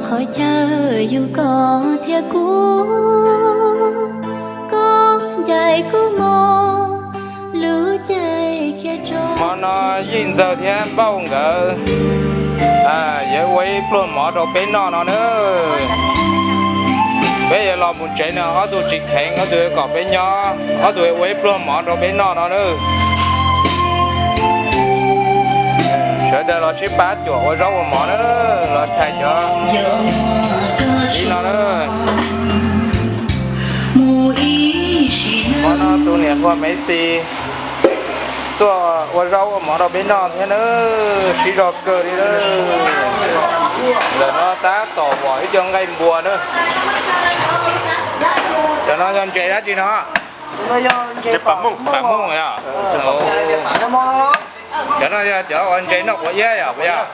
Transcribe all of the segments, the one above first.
Qhov chaw yug koj thiab kuv, koj ncaim kuv mus lub caij khiav tso. Hmo no Yeej Ntxawg thiab Npauj nkawd yuav ua ib pluag mov rau peb noj no na. Peb yuav los mus tsev no, ob tug tsis kheev, ob tug kom peb nyob, ob tug ua ib pluag mov rau peb noj no na. Sawv daws los sib pab cuam ua zaub ua mov na, los txhais cov ib no na. Hmo no tus niam hluas Messi tuaj ua zaub ua mov rau peb noj thiab na, sib zog kawg li na. Ntawm no tab tom vom ib co nqaij npua na. Cov no yog ntses dab tsi no? Pam mooj yog. Cov no yog cov uas ntses noj quav iab yom, puas yog?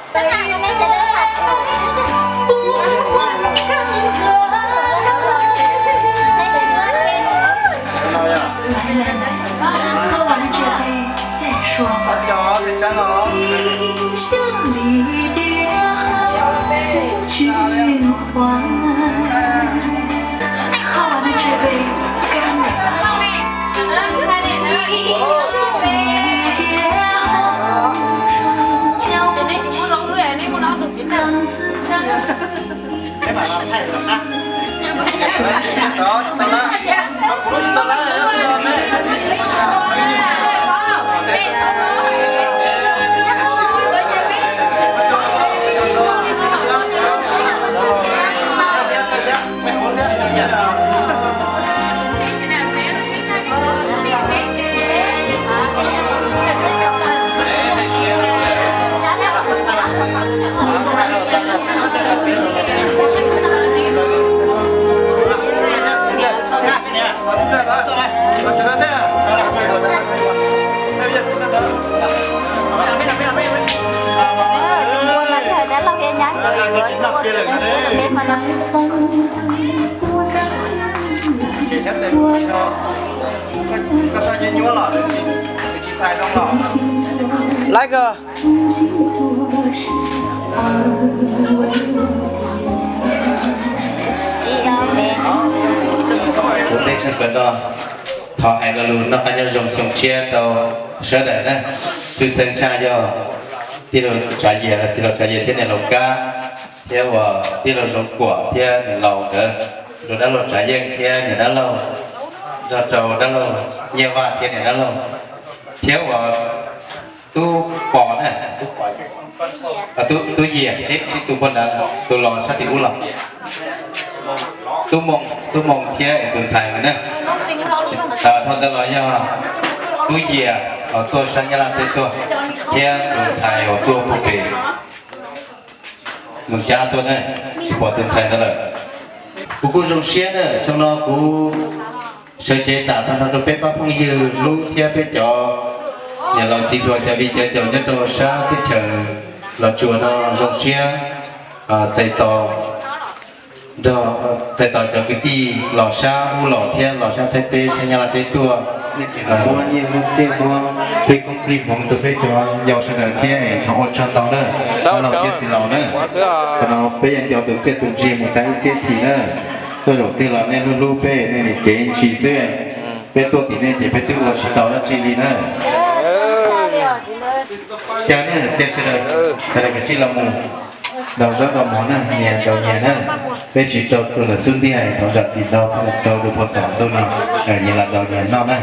Like. Kuv tej tshaj plaws no thov hais lo lus noj qab nyob zoo xyoo tshiab rau sawv daws na. Tshwj xeeb tshaj yog tij laug Tsav Yias, txiv laus Tsav Yias thiab niam laus Kab, thiab uas tij laug Zoo Kuam thiab niam laus nkawd, rau dab laug Tsav Yeej thiab niam dab laug, nrog rau dab laug Nyiaj Vaj thiab niam dab laug, thiab uas Tub Pov na, Tub Yias, tus poj ntawd, tus los sab tim ub los, Tub Moo, Tub Moo thiab tus ntxhais na. Thaum ntawd los yog Tub Yias los tuaj sab Nyab Laj teb tuaj, thiab tus ntxhais uas tuaj puag pem Moos Cab tuaj na, tsis pom tus ntxhais ntawd lawm. Kuv kuj zoo siab na, xyoo no kuv sawv cev tam tag nrho rau peb pab phooj ywg hlub thiab peb cov niam laus txiv hluas cov viv cov ncaus nyob rau sab teb chaws Los Tsuas no zoo siab txais tos nrog txais tos cov kwv tij los sab ub los thiab los sab Thaib teb sab Nyab Laj teb tuaj, muab nyiaj muab txiaj muab plig koob plig hmoov rau peb cov yau sawv daws thiab es thov ua tsaug ntau na, laus thiab txiv laus na. Qhov no peb yuav nco tus txiaj tus ntsig mus tag ib txhiab txhis na. Tuaj zaum twg los nej hlub hlub peb, nej nias cev ntsis xwb. Peb tuaj tim nej ces peb twb ua tsis tau dab tsi li na. Cas ne, cas sawv daws, sawv daws kav tsij los mus ntaus zaub ntaus mov na, nyias ntaus nyias na. Peb tsis rau tus lawm xub ntiag, thov zam txim ntau, thov zam tau tus puag tom ntuj no, nyias lam ntaus nyias noj na.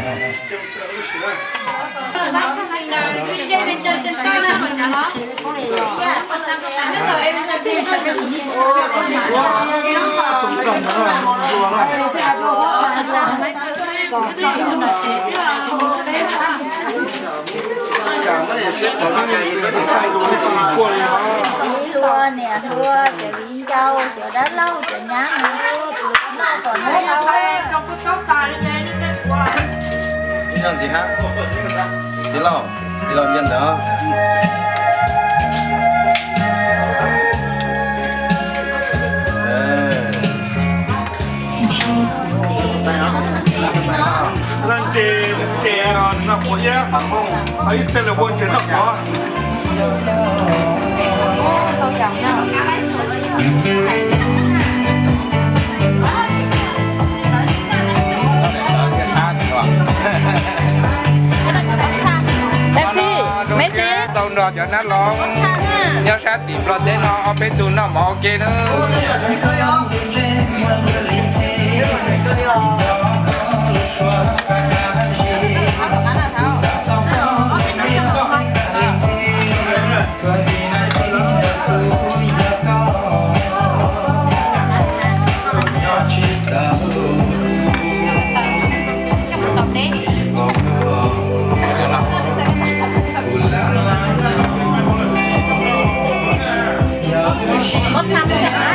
Niam hluas, cov viv ncaus, cov dab laug, cov nyab, noj kom noj. Ib zaug ntxiv hab, txiv laug, txiv laug nce ntawd. Leej ces ces noj quav iab, ib txhia lawv ua ces noj quav. Nrog cov nab loo nyob sab tim Nplog teb no ob peb tug noj mov ua ke nawb.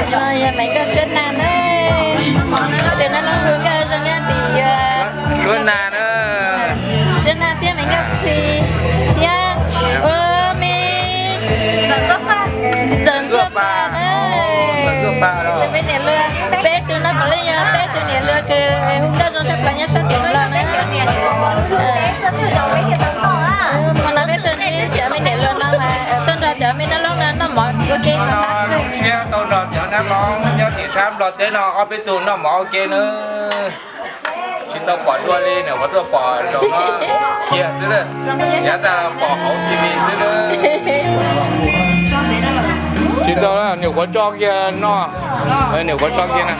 No yog Maiv Nkauj Suab Nag na. Tus nab loo hu nkauj zoo nyob tim yog Suab Nag na. Suab Nag thiab Maiv Nkauj Xis thiab ua me Ntxawm Ntxuaj Paj na. Tus me niam luag, peb tug no puav leej yog peb tug niam luag kws hu nkauj zoo tshaj plaws nyob sab tim Nplog na. Hmo no peb tuaj ntsib cov me niam luag no mas tuaj nrog cov me nab loo no noj mov ua ke mas pab kawg. Siab tau nrog cov nab loo nyob tim sab Nplog teb no ob peb tug noj mov ua ke nawb. Tsis tau pom dua li, nyuam qhuav tuaj pom zaum no kiag xwb na. Yav tag pom hauv T V xwb na. Tsis tau, nyuam qhuav tso kiag no, nyuam qhuav tso kiag na.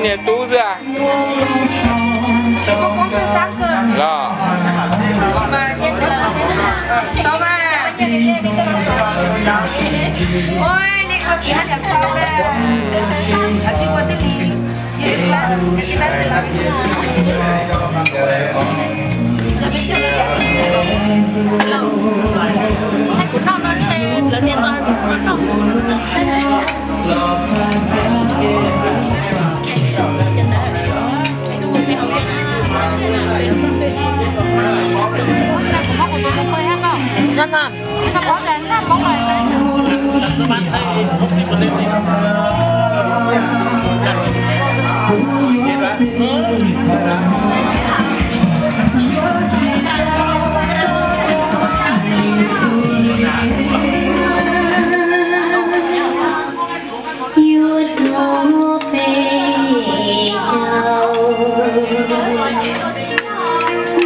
Niag tub xwb a. Los. Yuav txog peb caug,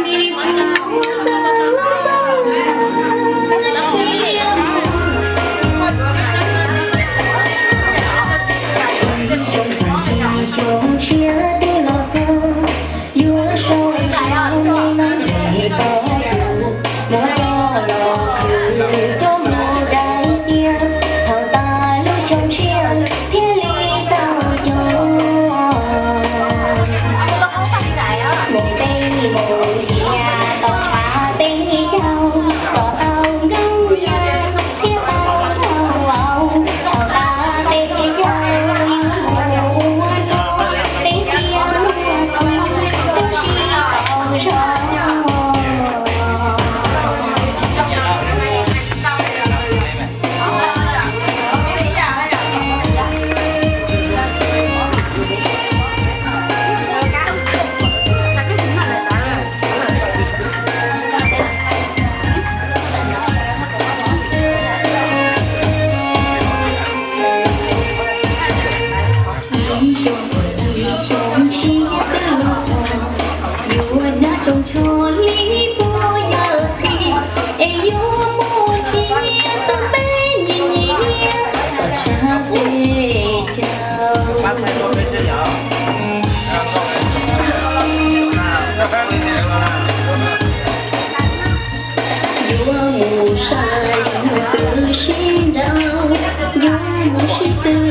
me pua tau siab. Xyoo tshiab twb los txog, yuav sau ntsia me no es pom kuv muab coj los qhwv coj mus dai cia. Thaum tas lub xyoo tshiab thiaj li tau cog. Mus peb mus ntiag tau tshav peb caug, kom tau nkauj nyiag thiab tau tau vauv. Thaum tas peb caug yuav mus ua noj, peb tiag mus ua noj, tab sis tau zog. Xyoo tshiab twb los txog, yuav nab tsoos tsho li puas yog qhi, es yuav muaj nrhiav tau peb nyias nyias kom tshab peb caug. Yuav mus saib mus twb sib nraus, yuav mus sib twv